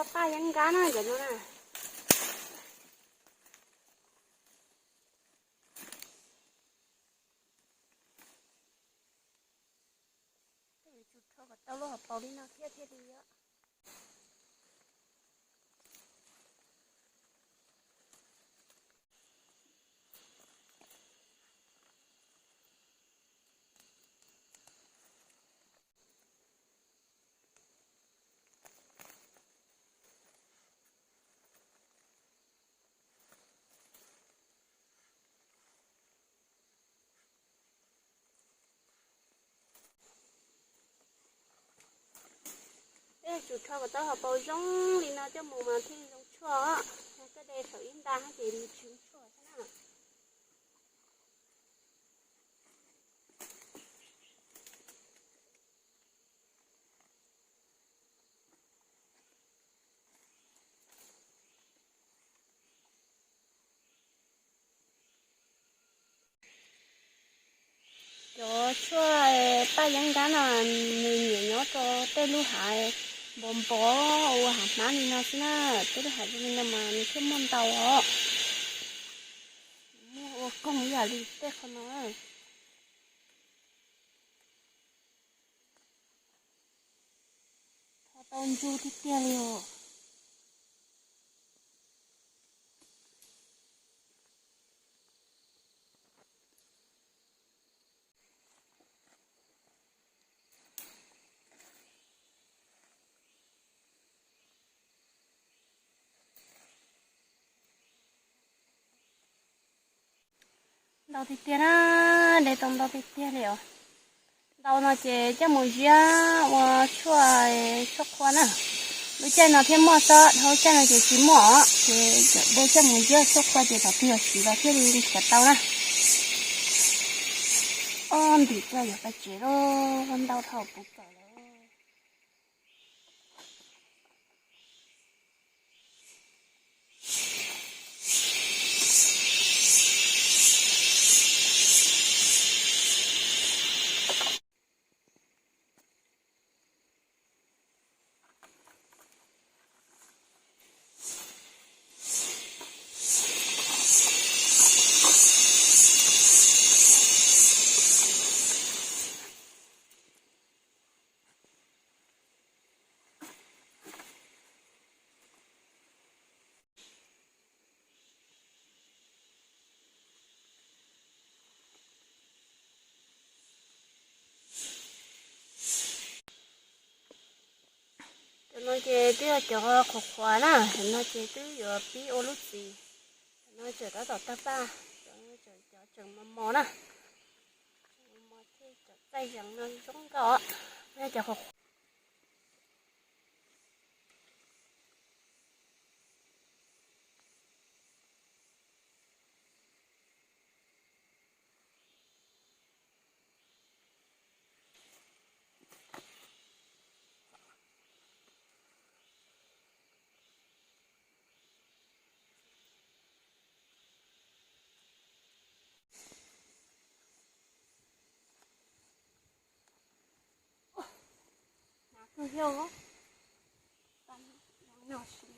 Paj yeeb nkab na cov no na. Tau lub hauv paus li no thiab thiaj li. Peb yuav tsum rho kom tau hauv paus zoo li no coj mus mas thiaj zoo tshuaj. Tej de thaum ib nta ces nws tsis zoo tshuaj na. Cov tshuaj paj yeeb nkab no nws nyiam nyob rau tej lub hav npov npov ua hav hmab li no xwb na. Tej lub hav zoo li no mas nws thiaj muaj ntau os. Muaj ua koog ib yam li tej qhov no. Tho tau ntsu tiag tiag li os. Ntau tiag tiag na, de tau ntau tiag tiag li os. Ntau no ces coj mus ziab ua tshuaj, tshuaj qhua na. Lub caij no thiaj muaj xwb, dhau caij no ces tsis muaj os. Ces de coj mus ziab tshuaj qhua ces thaum twg yog siv los thiaj li nrhiav tau na. Ob ntim coj yuav pais tsev lauj, ntau dhau puv tawm lawm. Cov no ces twb yog cov qhuav qhuav na, cov no ces twb yuav pib ua lub txiv. Cov no tseem tab tom tawg paj, cov tseem mos mos na. Mos mos thiab cov txaij zees no zoo nkauj, yog cov qhuav qhuav. Hnav kawg yog, no si